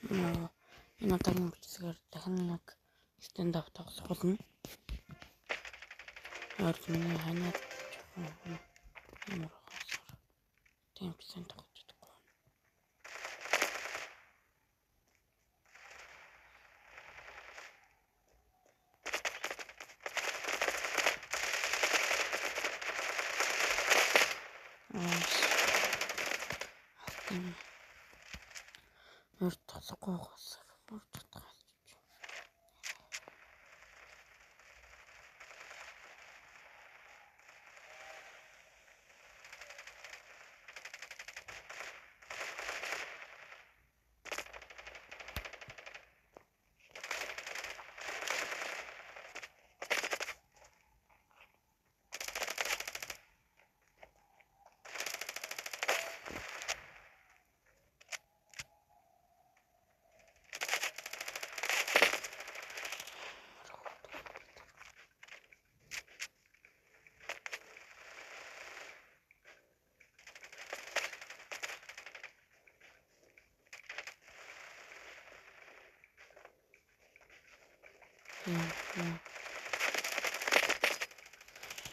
Энэ удаагийн бичлэгээр дахин нэг Standoff тоглох болно. Ойр миний ханаад жоохон ямар хасар тийм ч сайн тоглож чадахгүй. Өөр тоглохгүй байхаас бүр чадах.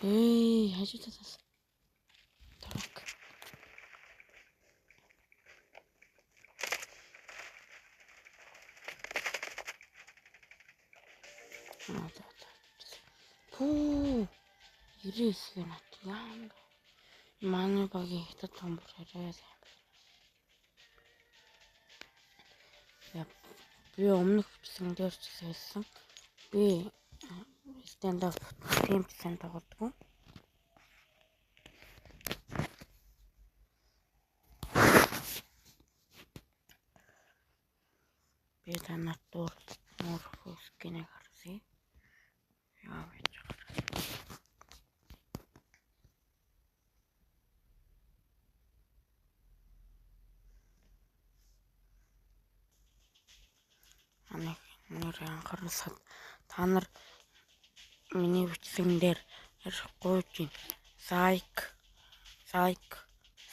Эй, хажуу талаас тараг. Пүү. 99 нат яам. Манай багийн хятад томбор арай сайн байна. Я би өмнөх бичлэгэн дээр ч хэлсэн. Би Standoff тийм ч сайн тоглодгоо. Би танарт өөр skin ийг харсан. Яа байж байгаа. Анх нэр анхааруулсад та нар миний бичлэгэн дээр гуйж like,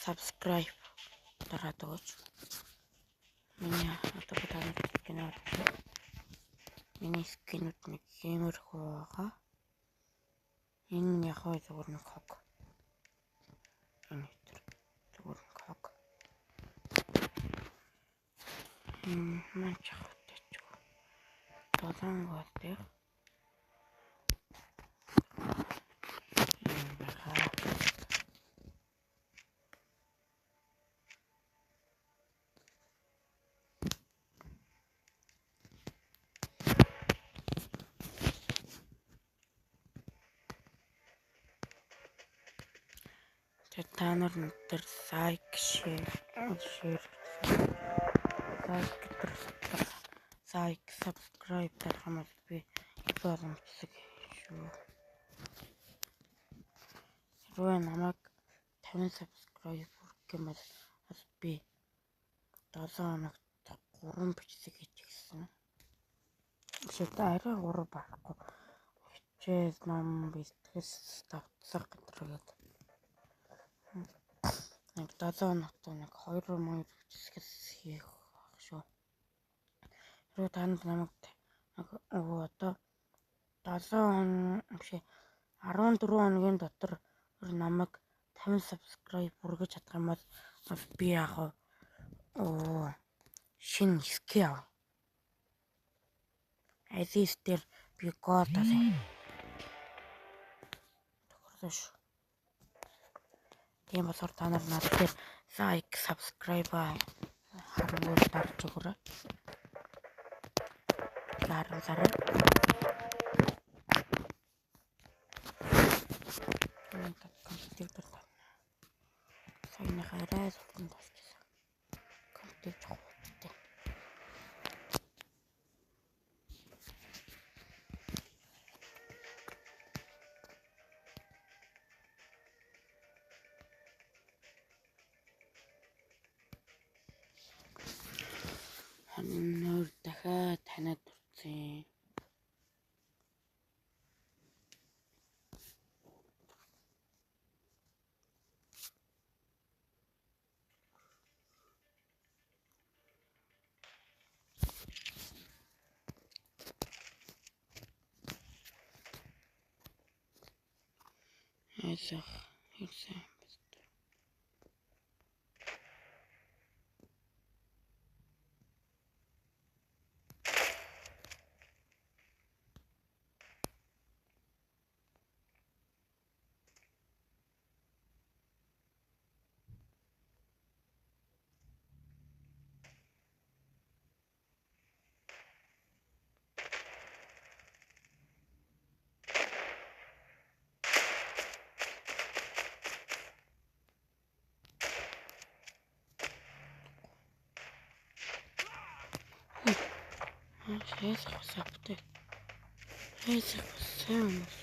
subscribe дараад өгөөч. Миний одоо та нар skin ээр миний skin үүд нэг иймэрхүү байгаа. Энэ нь яг зүгээр нэг хог. Энэ тэр зүгээр нэг хог. Маань ч явах. 7 гол дээр. Та нар тэр like, share, like, like, subscribe дарах юм бол би илүү олон бичлэг шүү. Хэрвээ намайг 50 subscribe хүргэх юм бол би 7 хоногт 3 бичлэг хийчихсэн. Эсвэл арай 3 барахгүй. Хичээл, ном, бэлтгэл, давтсах гэдэг. Нэг 7 хоногт нэг 2 бичлэг хийх байх шүү. Хэрвээ та нар намайг одоо 7 хоног биш 14 хоногийн дотор намайг 50 subscribe хүргэж чадах юм бол би яг шинэ skin авах. Алис дээр би gold авах. Тохирлоо шүү. Тийм болохоор та нар над дээр like, subscribe харангуй дарж өгөөрэй. Харуулаарай. Компьютер татна. Саяны арай султан болчихсон. Компьютер жоох хурдтай. Өнөр дахиад танад хүрсэн. Хайсах хэлсэн. Хайсах бас аптай. Хайсах бас сайн хүмүүс.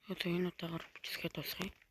Одоо энэ удаагаар бичлэгээ дуусгая.